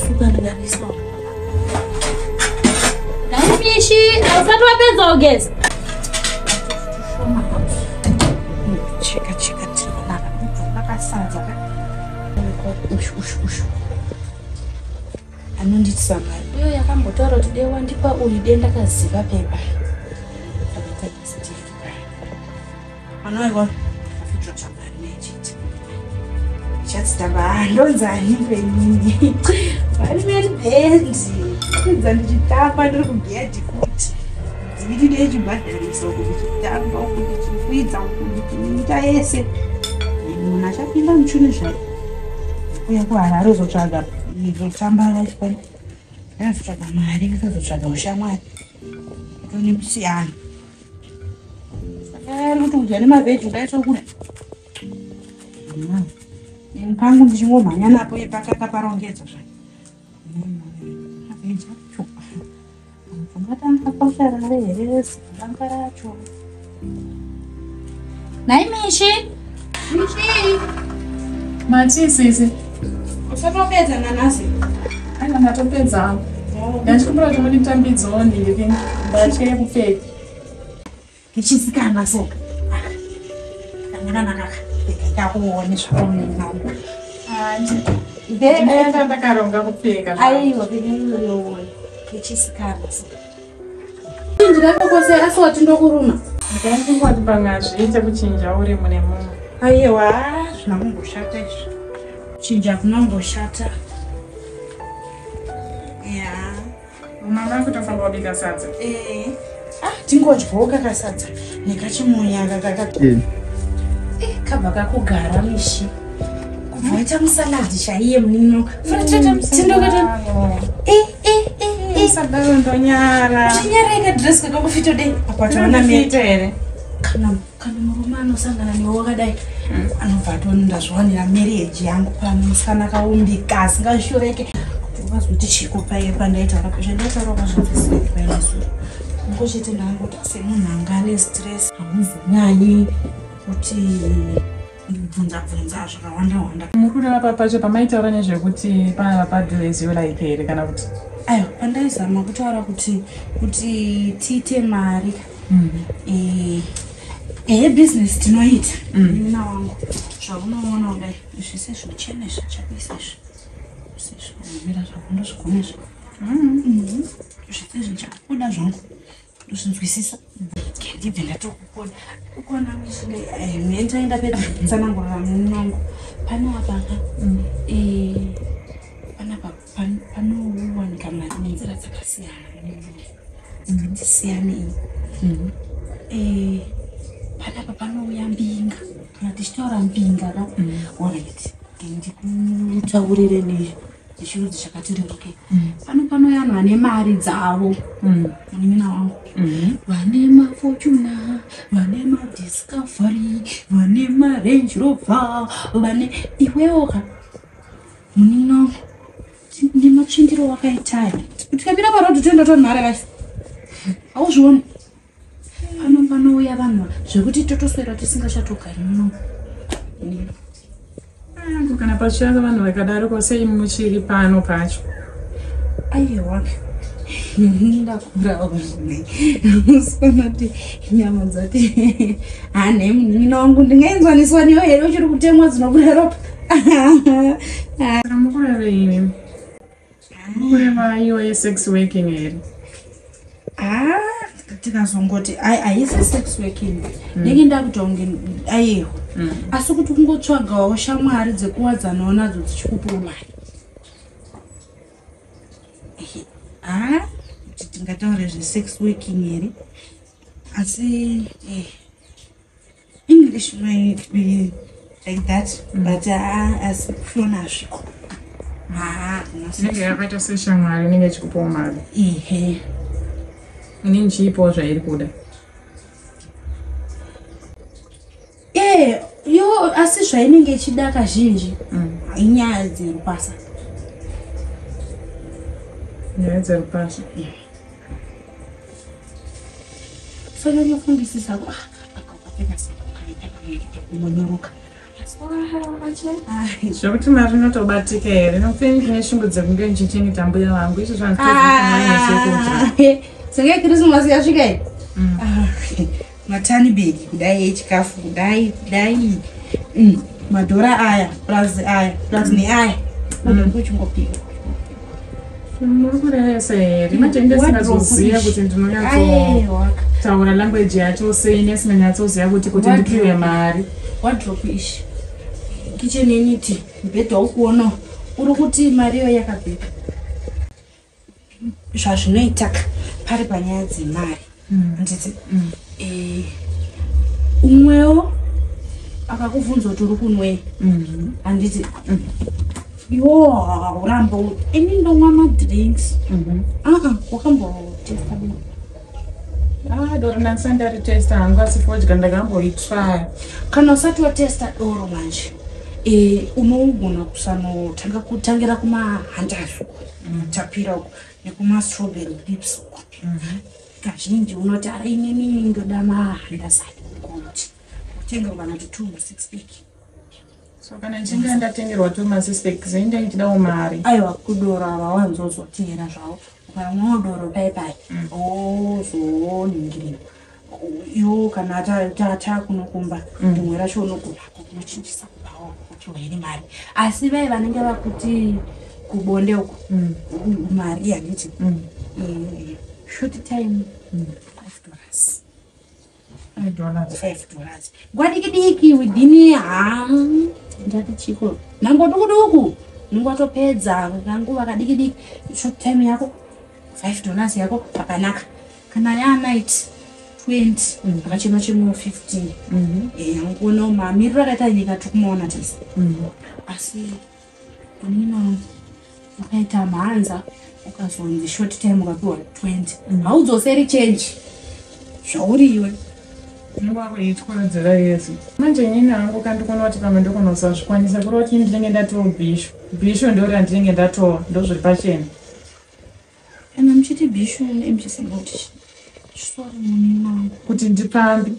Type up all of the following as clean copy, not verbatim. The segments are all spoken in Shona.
Ndasuka ndinarisa. Dai Mishi, hausati wapedza kugeza? Cheka cheka tinonaka. Makasadza ka. Ushu ushu ushu. Anonditisa mari. Uyo yakambotaura kuti dai wandipa uyu dai ndakaziva pepa. Anoiwa. Afitsvatsva mari nechiti. Chatitamba ndonzani kwenini. One man band. Kudza ndichitamba ndiri kubhedhi kuti. Dziviri ndechibhadharisa uku ndichitamba uku ndichikwidza uku ndichiita yese. Munhu achapinda muchuni zvayo. Uya kuHarare uzotsvaga izotamba vachipani. Akazotsvaga mari, akazotsvaga ushamwari. Tone musiyano. Saka ari kuti kudya nemavheji ungaitwa kudya. Ini pangu ndichingomhanya napo ipakaka parongedzwa zvayo. Mavheji acho. Ungatanga kwasharare here zibanga racho. Nhai Mishi. Mishi. Mati sisi. Usatopedza nanhasi. Aiwa ndatopedza hangu. Ndachikumbira kuti munditambidzewo ndiri mbatya yekupfeka. Ndichisikana so. Kanaka ndikakuone zvaunoona. Ndinenge ndakaronga kupfeka. Aiwa pekaiyoyoona. Ndichisikana so. Ndinakokose asi wati ndokuruma. Ndakangoti pamwe hazviite kuchinja uri mune mumwe. Aiwa zvina kumboshata izvi. Kuchinja kunomboshata. Ya. Mama kutofanira kubika sadza. Eh. Ah, tingodyawo kakasadza nekachimunya kakaka. Eh, kabva kakugara Mishi. Kubva waita musaladhi chaiye munino. Tindokata. Eh, eh, eh, eh. Sadaro ndonyara. Chinyara ikadress kakakufita dei. Apa taona Ndinoita here? Kana kana murume anosangana newe wakadai anobva atoni ndazviwanira marriage yangu pano musikana akaumbika asingashoreke. Ukazoti chiko paye pandaitaura zvandaitaura kwazvabvisirei painezuro. Ngochete ndangoti semunhu anga ane stress hauzonyanyi kuti bvunza bvunza zvakawanda wanda. Muri kureva pa pacho pamaitaura nezvekuti panapa padress you like here kana kuti Aiwa pandaizama kutaura kuti kuti tiite mari. Eh, ehe business tinoita. Munin'ina wangu zvaunoona kudai zvese zvichena izvi chakuisa izvi. Sezvo zvako ndozvigona izvi. Zvese zvichakuda zvangu. Ndozvinzwisisa. Ndibve ndatokukona. Kukona mishini ndapedza kutsanangurira munin'ina wangu. Panapa ka eh panapa panowanika mari nenzira dzakasiyana. Dzakati siyanei. Eh, panapa panouya mbinga. Kana tichitaura mbinga ka. Alright. Ndikutaurire nechirudzi chakati reruke. Pano panouya vanhu vane mari dzavo. Munin'ina wangu. Vane maFortuner, vane maDiscovery, vane maRange Rover, vane iwewo ka munin'ina wangu nematsvindiro wakaitaya. Tikamira parodhi toenda tonhara kaisi. Hauzvioni? Pano panouya vanhu zvekuti totoswera tisingachatogari muno. Angu kana pachiya vanhu vakadaro ko sei muchiri pano pacho? Aiwa. Ndakurawo zvine. Usanoti nyama dzati hanhe munin'ina wangu ndingaenzaniswa newe here uchiri kutemwa dzinobuda ropa. Saka mukureva imi. Mukureva iyo yesex working here? Ah, tikazongoti haisi sex working. Ndenge ndakuita kunge aiwa. Asi kuti kungotsvagawo shamwari dzekuwadzanawo nadzo dzichikupawo mari. Ah, kuti tingataure zvesex working here? Asi English might be like that, but asi kushona hazviko. Ah, Inenge yakaita seshamwari inenge ichikupawo mari. Ehe. Inini chiipawo zvairi kuda. Eh, yo asi zvainenge ichida kazhinji inyaya dzerupasa. Nyaya dzerupasa. Saka nyofungisisa ah, akapfeka seko kaita kunge kumonyoruka. Zvekuti mari inotobatika here? Nokuti ndine shungu dzekunge ndichichengeta mbuya vangu. Izvo zvandichekudya. Senge Christmas yasvika iyi. Matani bhegi kudai echikafu kudai kudai. Madhora aya plus aya plus neaya. Uchingopiwa. Muri kurevesa here? Manje ndisingazoziva kuti ndinonyatsotaura language yacho sei, nesinganyatsoziva kuti ndipiwe mari. Wardrobe ishi. Kitchen unit, mubhedha ukuona uri kuti mari iyo yakabheka. Zvazvinoita pari panyaya dzemari. Handiti? Umwewo akakubvunza kuti uri kunwei. Handiti? Iwo hauramba ini ndomwa madrinks. Wakambotesta doro? Doro ndandisati ndaritesta hangu, asi fodya ndakamboitraya. Kana usati watesta doro manje, unogona kusanotanga kutangira kumahandas uko, tapira uko, nekumastrawberry lips uko. Kazhinji unoti ara inini ndoda mahandas gold, utenga kana kuti 2 6 pack. So kana ndichinge ndatengerwa 2 ma6 pack, zeinda ndichidawo mari. Aiwa, kudoro ava wanzozotengera zvavo. Ukamwawo doro pai pai ozoningirira iwo kana takunokumba rimwe racho unogona kunochinjisa kupawo kupiwa iri mari. Asi vai vanenge vakuti kubonde uko mari, handiti? Short time $5. $5. $5 nguva diki diki, within ha ndati chiko nhango duku duku unenge watopedza kanguva kadiki diki. Short time yako $5 yako pakanaka. Kana yanight 20, akachema chemwo 15. Angoona mamiriro akaita nyika tikumaona tese. Asi unina ukaita mhanza ukazonzi short time ukapiwa 20, haudzoseri change zvauri iwe. Unenge yese. Manje inini hangu kandikuona kuti pamwe ndokunosazvikwanisa, kureva kuti ndinenge ndatoo bhishu. Bhishu ndo randinenge ndatova, ndozviri pachena. Kana muchiti bhishu muchisimba kuti sorry munini wangu. Kuti ndipambi.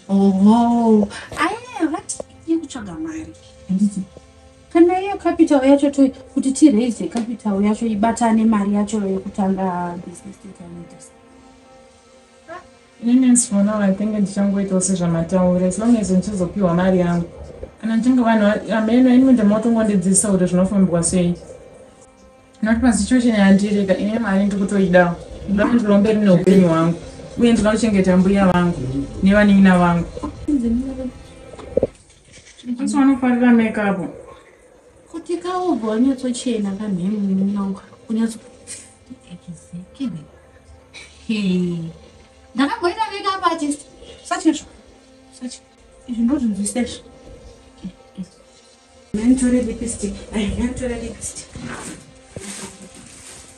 Oho, aiwa, vati kutsvaga mari, handiti? Kana iyo capital yacho kuti tiraise capital yacho ibatane mari yacho yekutanga business toitaita. Inini for now I think ndichangoitawo sezvamataura, as long as ndichizopiwa mari yangu. Kana ndichinge vanhu ameno ini ndimotongondidzidzisa kuti zvinofambwa sei, not pasituation yandirika ini. Mari ndikutoidawo, ndoda kuti ndirombe rine upenyu hwangu, uye ndinoda kuchengeta mbuya vangu nevanin'ina vangu. Asi vanofarira makeup. Kuti kaubva wanyatsochena kamhemu munonga unyatso exactly. Ndakamboita makeup artist sachizvo sachi izvi ndozvinzwisa izvi. Manditore lipstick, ai, manditore lipstick.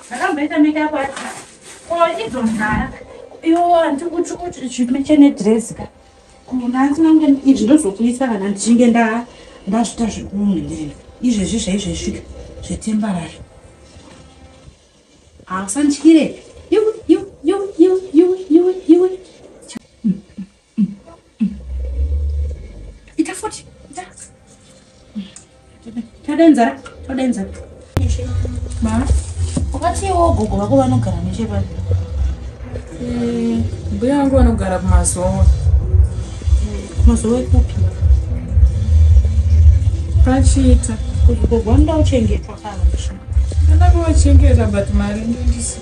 Ndakamboita makeup artist ko idzo nzara iwo handikuti zvimeche nedress ka kunange izvi ndozokuisa kana ndichinge ndazvita zvekunhingirira izvezvi zvaizvezvika zvetemporary. Hausandyire iwe iwe iwe iwe iwe iwe iwe. Ita futi, ita tadenzara tadenzara. Ma. Wakatiwo gogo vako vanogara nechepari? Mbuya vangu vanogara kumazowa. Kumazowa ekupi? Pachiita. Kuti gogo vanoda kuchengetwa kava. Ndoda kuvachengeta, but mari ndondisi.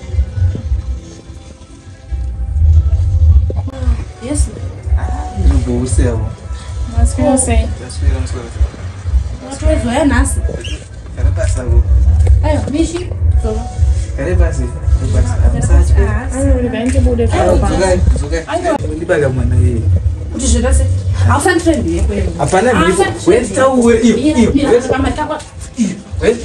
Yes. Ndinobvousewo. Maswera sei? Taswera, muswera. Watozoya nhasi? Kare pasako. Aiwa, mishi dzova. Kare pasi. Musatye. Aiwa, regai ndibude zvavo pasi. Dzokai, dzokai. Ndibaka mwana iye. Kuti zvekase hausanditre mhepo. Hapana mhepo. Wenditaure iyo iyo.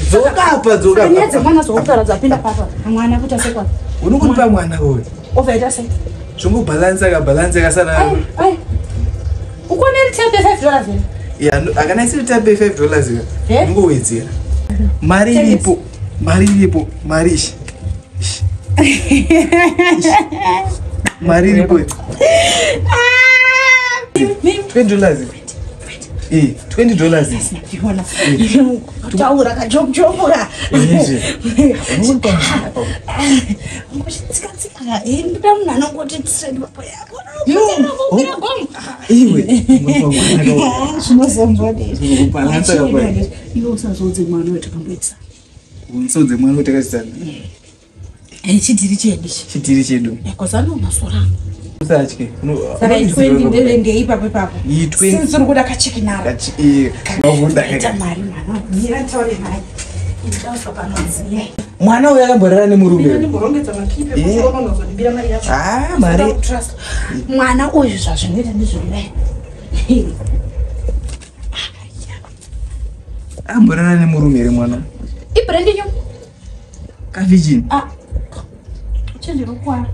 Dzoka apa, dzoka Nyaya apa. dzemwana dzokutaura dzapinda papa mwana kuti asekwa. Unongondipa mwana wewe. Obvaita sei? Zvongobhalansa kabhalansa kasana. Ai ai, ukoneri tape $5 here? Ya, akana isiri tape $5 ka. Eh? Ndingowedzera. Mari iripo. Mari iripo. Mari ishi. Ishi. Ishi. Mari iripo. $20. $20. Ndinoona. Taura kajokujokuka. Izvi. Unongopa mwana. Ngochitsika-tsika. Ndoda munhu anongoti tsireni papo yako. No. Iwe. Unongopa mwana ka. Zvinozombodii. Zvinokubalansa ka. Iwe usazoudze mwana wetakamboitisa. Unosaudze mwana kuti takazitana. Chidhiri chedu ichi. Chidhiri chedu. Kozano masoro angu. Usatye. Saka i20 ndeipapo ipapo. I20. Since uri kuda kachikinara. Mavunda. Ita mari mwana. Mira nditaure naye. Nditauswa panoziya. Mwana uyu akamborara nemurume. Ndimborongedza makipe Eh. kuti unozondibira mari yacho. Ah, mari. Trust. Mwana uyu zvazvinoita ndizvonai. Akamborara nemurume here mwana? Ibrand new. Kavirgin. Ah. Chenjero kwa.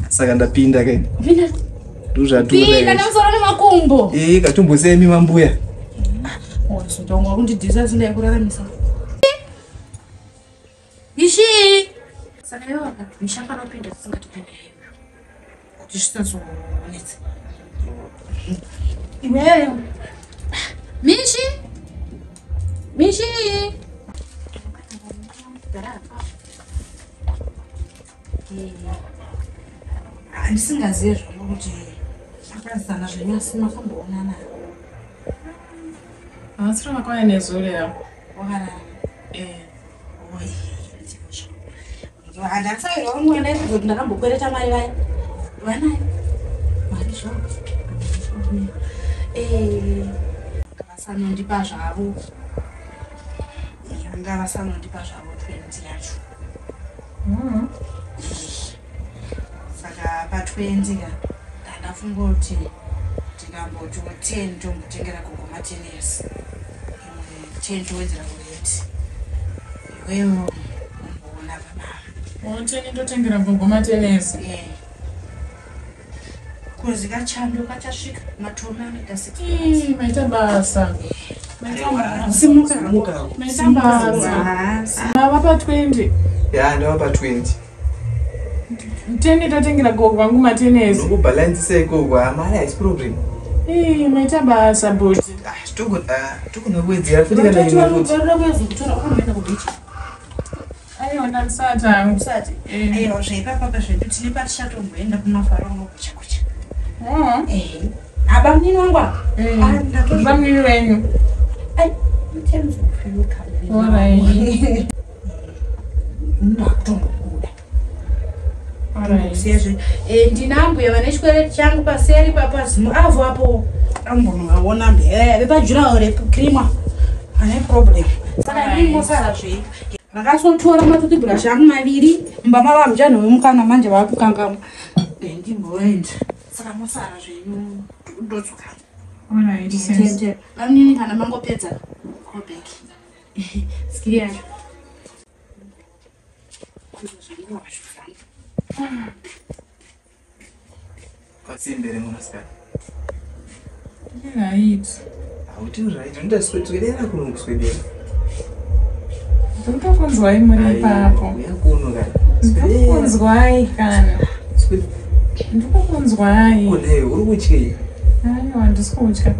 Saka ndapinda kaini. Vina. Ndozvatuda. Pinda nemusoro nemakumbo. Eh, katombosiyai mima mbuya. Wazondonga kundidhisa sinda yekuraramisa. Ishi. Saka iwe wakamisha panopinda tisingatopinda iwe. Kuti zvisazonetsa. Iwewe. Mishi. Mishi. Handisingazivi zvangu kuti akazana zvenyu asi makamboonana. Havasiri vakauya nezuro yavo. Wakarara. Eh. Handasawirwa mwana kuti ndakambokwereta mari vaya vanayo mari zvavo vasanondipa zvavo vanga vasanondipa zvavo 20 yacho. Saka pa20 ka ndandafunga kuti ndikamboti 10 tombotengera gogo matenesi, imwe 10 towedzera kureti, iwewe umboona baba. 10 ndotengera gogo matenesi. Kuzi kachando kachasvika matome anoita 6. Ii, maita basa. Maita basa. Simuka. Simuka. Maita basa. Mava pa20. Ya, ndava pa20. 10 totengera gogo vangu matenesi. Unongobhalansisa ikoko, ah, mari haisi problem. Ii, maita basa bhuti. Ah, togona kuwedzera futi kana imwe futi. Kuzokutora unoenda kubichi. Aiwa, ndandisati hangu. Usati. Eh. Aiwa, zveipapapa zvedu tine patichatomboenda kumafaro unokucha kucha. Aba munini wangu apa. Eh. Ah, ndatozvi- Bamunini venyu. Ai, in terms of you coming. Alright. Ndakutombobuda. Alright. Siyezve. Ndina ambuya vane chikwereti changu paseri papazimu avo apo. Ambonovaona mbuya vepajurawo rekrima. Ane problem. Saka Alright. inini mosara zvei. Vakasotora matutibhurashi angu maviri mumba mava muchanhu wemukana manje vakukangamwa. Ndimboenda. Saka mosara zvenyu ndodzoka. Alright, sis. Vamunini kana mangopedza go back. Skiri yacho. Kwasimbere mwanasikana. Right. Hauti right, unoda swedera kuno kuswedera. Ndinotokunzwai muri ipapo. Uya kuno kana. Swedera. Ndinokunzwai kana. Swedera. Ndinokunzwai. Kune uri kutyei? Aiwa, handisi kutya.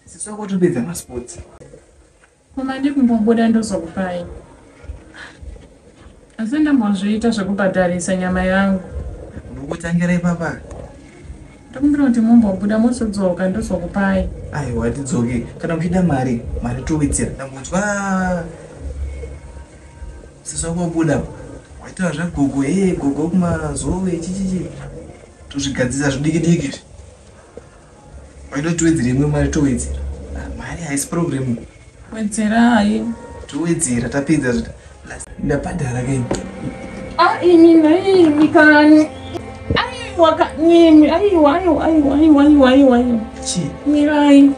Sisi wako topedza masports. Koma ndikumbobuda ndozokupai. Asi ndambozviita zvekubhadharisa nyama yangu. Unokutangira ipapa. Ndokumbira kuti mumbobuda mozodzoka ndozokupai. Aiwa, tidzoke. Kana muchida mari, mari towedzera. Ndambonzwa sisi wako wabuda. Waitaura zvagogo, hey, gogo kumazove chichichi. Tozvigadzirisa zvidiki diki izvi. Waida kuti tiwedzere imwe mari towedzera. Ah, mari haisi problem. Wedzerai. Towedzera tapedza zvita. Ndabhadhara kaini. Ah, imi naimi kani. Aiwa kanimi. Aiwa, aiwa, aiwa, aiwa, aiwa, aiwa, aiwa. Chii? Mirai.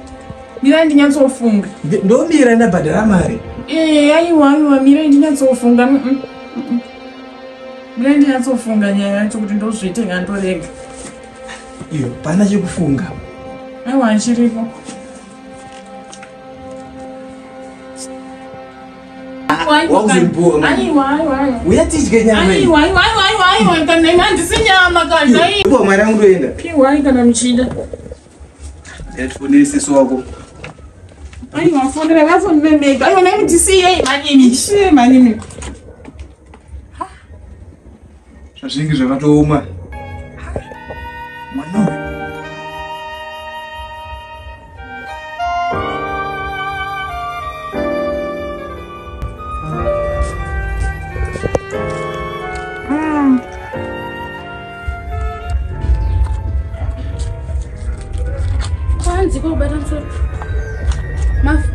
Mirai ndinyatsofunga. Ndomira ndabhadhara mari. Eh, aiwa, aiwa, mirai ndinyatsofunga. Mirai ndinyatsofunga nyaya yacho kuti ndozviite kana ndorega. Iyo, pana chekufunga. Aiwa, achiripo. Wakuzoribowa manje. Aiwa, aiwa, aiwa. Uya tidye nyama iyi. Aiwa, aiwa, aiwa, aiwa, aiwa, kana imi handisi nyama kana. Piwa mari yangu ndoenda. Piwai kana muchida. Ndatifonere sisi wako. Aiwa fonera vafonimemeka. Aiwa nai ndisiyei manini. Ndisiyei manini. Zvazvinenge zvakatooma. Mwana uyu.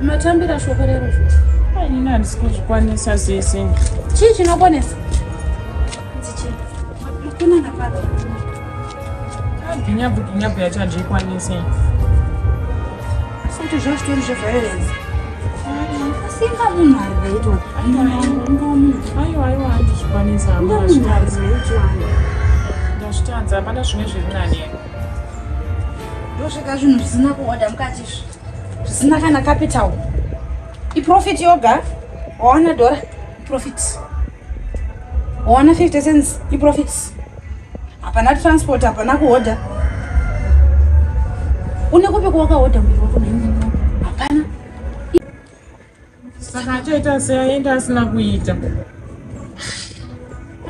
Matambira shoko rero. Inini handisi kuzvikwanisa sisi. Chii chinokonesa? Makonana papi? Ginyabvu ginyabvu yacho handikwanisi. Asi kuti zvazvitori zveviolence. Asinga munhu ari reito. Aiwa aiwa handizvikwanisa. Ndazvitadza hapana zvimwe zviri nani. Ndosvika zvinhu zvisina kuoda mukati izvi. Zvisina kana capital. Iprofit yoga wawana $1 profit. Wawana 50 cents iprofit. Hapana transport, hapana kuhodha. Une kupi kwawakahodha muviri wako nhaimi? Hapana. Saka achaita sei aenda asina kuita?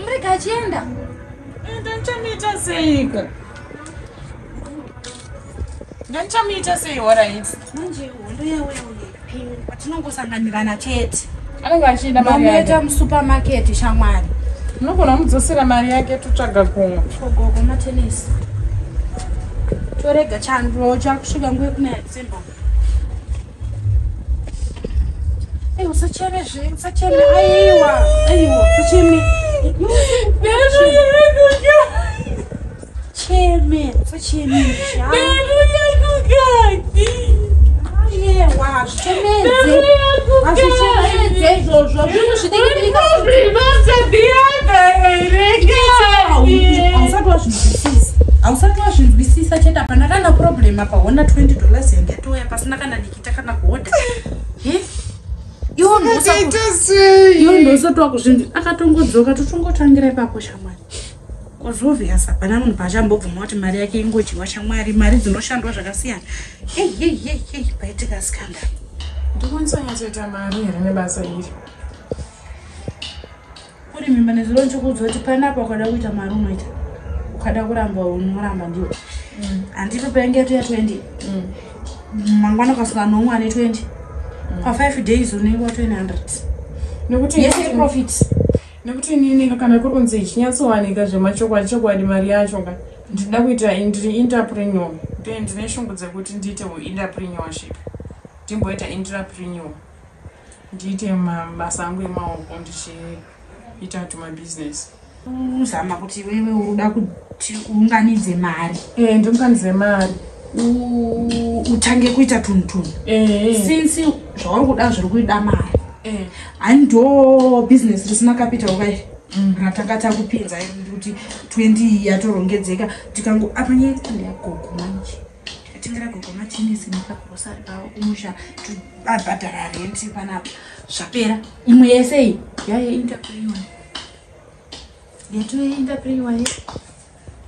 Murega achienda. Enda ndichamuita seiko? Ndandichamuita sei alright? Manje hondo yawe uyepi patinongosanganirana chete. Anenge achiida mari yake. Mamuita musupermarket shamwari. Unogona kumudzosera mari yake totsvaga kumwe. Gogo matenesi. Torega chando chakusvika nguva yekunaya December. Ei usacheme zve, usacheme. Aiwa, aiwa, usacheme. Cheme, usacheme. Aiwa, zvichemedze. Hazvichemedze izvozvo. Zvinhu zvidiki Hausati wazvinzwisisa chete. Hapana kana problem apa. Hona $20 yange yatouya pasina kana dikita kana kuhodha. Iwo ndosati wakuzvinzwi. Akatongodzoka totongotangira ipapo shamwari. Obvious hapana munhu paachambobvuma kuti mari yake ingodyiwa shamwari. Mari dzinoshandwa zvakasiyana. Ei ei ei ei paitika scandal. Ndokwanisa nyatsoita mari here nebasa iri? Kuri mimba nezuro ndichikuudza kuti panapa ukada kuita mari unoita. Ukada kuramba unoramba ndiwo. Handipo painge yatouya 20. Mangwana ukasvika nomwe ane 20. Pa 5 days unenge watova 100. Nekuti Yese profit. Nekuti inini kana kuri kunzi ichinyatsowanika zvemachokwadi chokwadi mari yacho ka ndinoda kuita ndiri entrepreneur. Ndine shungu dzekuti ndiite entrepreneurship. Ndimboita entrepreneur. Ndiite mabasa angu emaoko ndichiita tumabusiness. Uzama kuti iwewe uruda kuti uunganidze mari. Ndiunganidze mari. Utange kuita tunhu tunhu. Since zvauri kuda zviri kuida mari. Hando business risina capital kai. Ratanga takupinza kuti 20 yatorongedzeka tikango apa nyaya ndeyagogo manje. Tikatengera gogo matenisi nekagrosari pavo kumusha tobhadhara renti panapa zvapera. Imwe yese iyi yaiye entrepreneur. Yatove entrepreneur ye.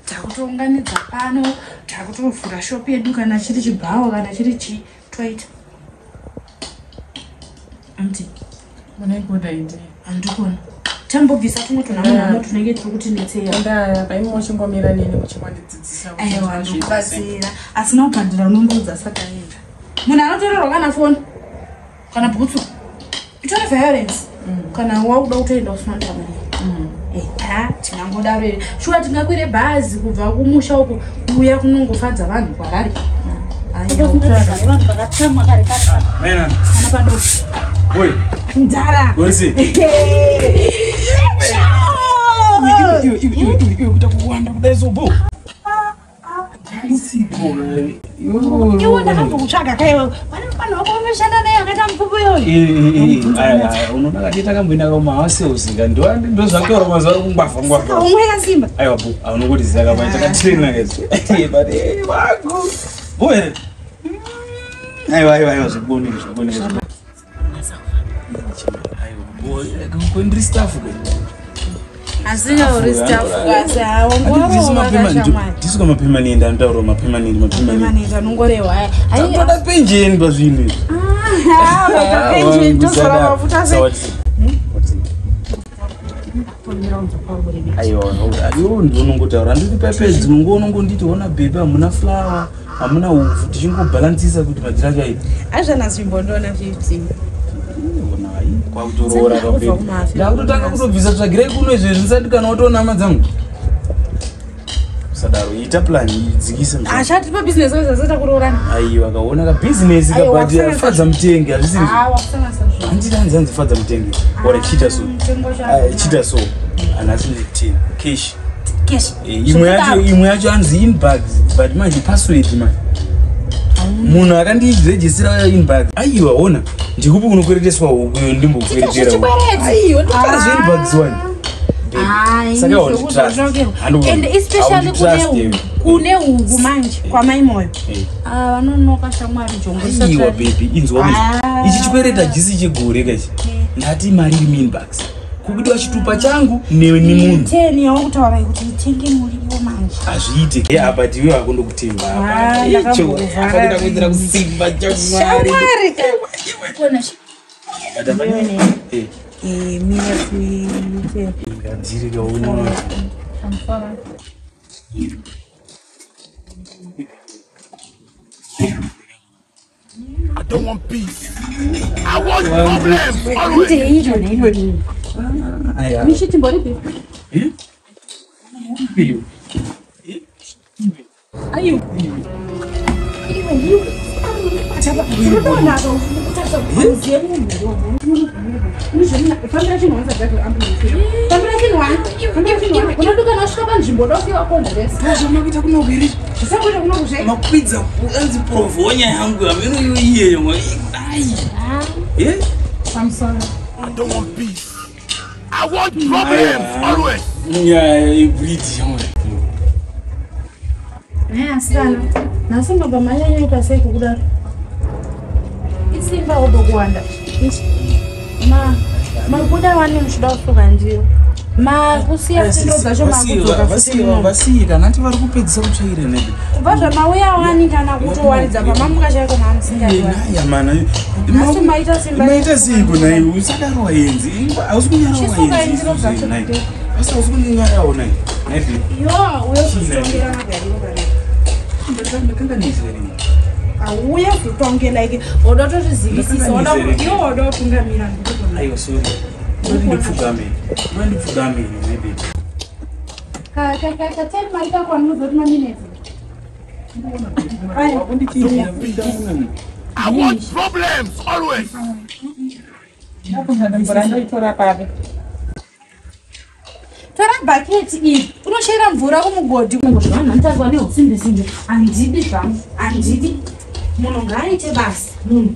Takutounganidza pano, takutovhura shop yedu kana chiri chibhawa kana chiri chii toita. Anti Mune good idea. Handikona. Tambobvisa tumwe tunhamo tunenge turi kutinetseya. Ndaya paimwe uchingomira neni uchingondidzidzisa. Aiwa ndikubatsira. Asina kubhadhara unondiudza asati aenda. Munhu anotorerwa kana foni kana bhutsu. Itori violence. Kana wakuda kutoenda usina mari. Tingangodaro here. Shuwa tingakwire bhazi kubva kumusha uko kuuya kunongofadza vanhu kwarari. Mena. Kana padoko. Oi. Nzara. Oi. Iwe kuita kuwanda kudai so bo. Iwe ndakambokutsvaga kaiwe. Pane mufana wako unoshanda naye akaita mupfupo iyoyo. Unoona kati takamboenda kumahouses ndozvataura mazuva ari kungwavha ngwavha. Umwe kasimba. Aiwa bo, aunokutiziva kapa takatraina kaizvo. But wangu. Bo here. Aiwa aiwa aiwa zvikuoneka zvikuoneka. Aiwa bo, ndiri staff ke. Asina uri staff kasi haongorova kashamwari. Ndisuka mapermanent anotaura mapermanent mapermanent. Mapermanent anongorehwa aya. Toda penjeni pazvinhu izvi. Tozora mafuta sei? Aiwa, iwo ndinongotaura handiti pepedzi unongonditi ona bhebhi hamuna flour, hamuna upfu, tichingobhalansisa kuti madhiri acho aita. Azvana zvimbondiona 15. Kwakutoroora pabhebhi. Ndakutotanga kutobvisa tsvagirai kuno izvezvi ndisati kana watoona hama dzangu. Usadaro, ita plan idzikise mzee. Ashati pa business wazazata kuroorana. Aiwa, kaona ka business Aiwa, kabati wakusanganisa- fadza mutenge hazvisiri. Ah, wakusanganisa zvinhu. Handiti hanzi hanzi fadza mutenge. Ora chiita so. Mutengo wacho Ah, chiita so. Anhasi ndine 10 cash. Cash. Imwe yacho hanzi inbags but manje password manje. Munhu akandirejistira inbags. Aiwa, ona ndikupi kunokwereteswa huku iyo ndimbokweretera. Chikwereti. Aiwa, ndokara zve inbags wani. Hayi, Saka haunditrust. and especially Haunditrust iwe. kune huku manje kwamai moyo. Ah, vanonoka shamwari jongo. Aiwa baby, inzwa kuti Ah. ichi chikwereti hachisi chegore kachi. Ndati mari iri muinbox. Kukudiwa chitupa changu newe nemunhu. 10 yawakutaura kuti itenge muriwo manje. Hazviite. Ye apa tiwe wako ndokutemba Ah, apa. ndakambovhara. Apa ndakuwedzera kusimba chamwari. Shamwari. Kona But apa eh mira tuite. ngadzire kaona. I don't want peace. I want problems always. Ite ino neino. Aya. Michiti mboripi? Eh? Iyo. Ayo. Iwe iwe. Unoonaka kutarisa kuziye munhu. Fambira chinhu wanza drive ambulance. Fambira chinhu wani. Fambira chinhu wani. Unoduka nosvika panzvimbo dosiwa kondress. Zvamakuita kuno here? Zvisakuita kuno kuzve. Makwidza anzi provonya yangu hameno iyo iyeyo. Ai. Eh? Pamusoro. I don't want peace. I want problems always. Nyaya yebridge shamwari. Naye asikana. Nhasi mabva manyanyoita sei kukudaro? Isimba hobo kuwanda. Ma mabuda wani muchida kusuka ndiyo. Makusiya fundo dzacho makudzoka futi muno. Vasiye kana ati vari kupedzisa kutsvaira nebe. Kubva zvamauya wani kana kutowaridza pamamuka chaiko maamusingaiwani. Naya mana. Nhasi maita simba. Maita seiko nai usadaro waenzi. Hausi kunyara Chisuka waenzi. indiro dzacho Nai. kudai. Asi hausi kundinyarawo nai. Nai babe. Yo, uyozotongera magariro kana. Ndakanganisa rini. Auya kuzotongera ike. Woda kutozvizivisisa. Woda iwe woda kutungamira ndikutona. Aiwa sorry. Ndipfugame. Ndipfugame nai babe. Ka ka ka ka mari kako anozoti maminutes. I want problems always. Ndakubvunza mvura ndoitora papi. Tora bhaketi iri unochera mvura kumugodhi. Vanhu vanotariswa neusimbi simbi. Handidi zvangu, handidi. Munhu ngaaite basa, munhu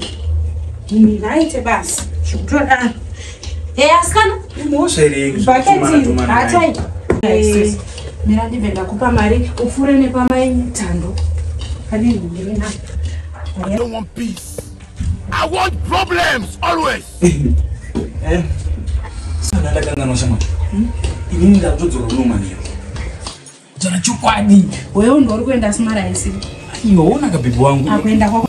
ngaaite basa zvekutodaro. Asikana Imhosva here bhaketi iri hatai. Mira ndibve ndakupa mari upfuure nepamai tando pane nhumbi na. I don't want peace. I want problems always. Sana ndakanganwa shamwari. Inini ndakutodzoka kuno manheru. Taura chokwadi. Wewe ndori kuenda simara isiri. Aiwa ona kabhebhi wangu. Akuenda kwako.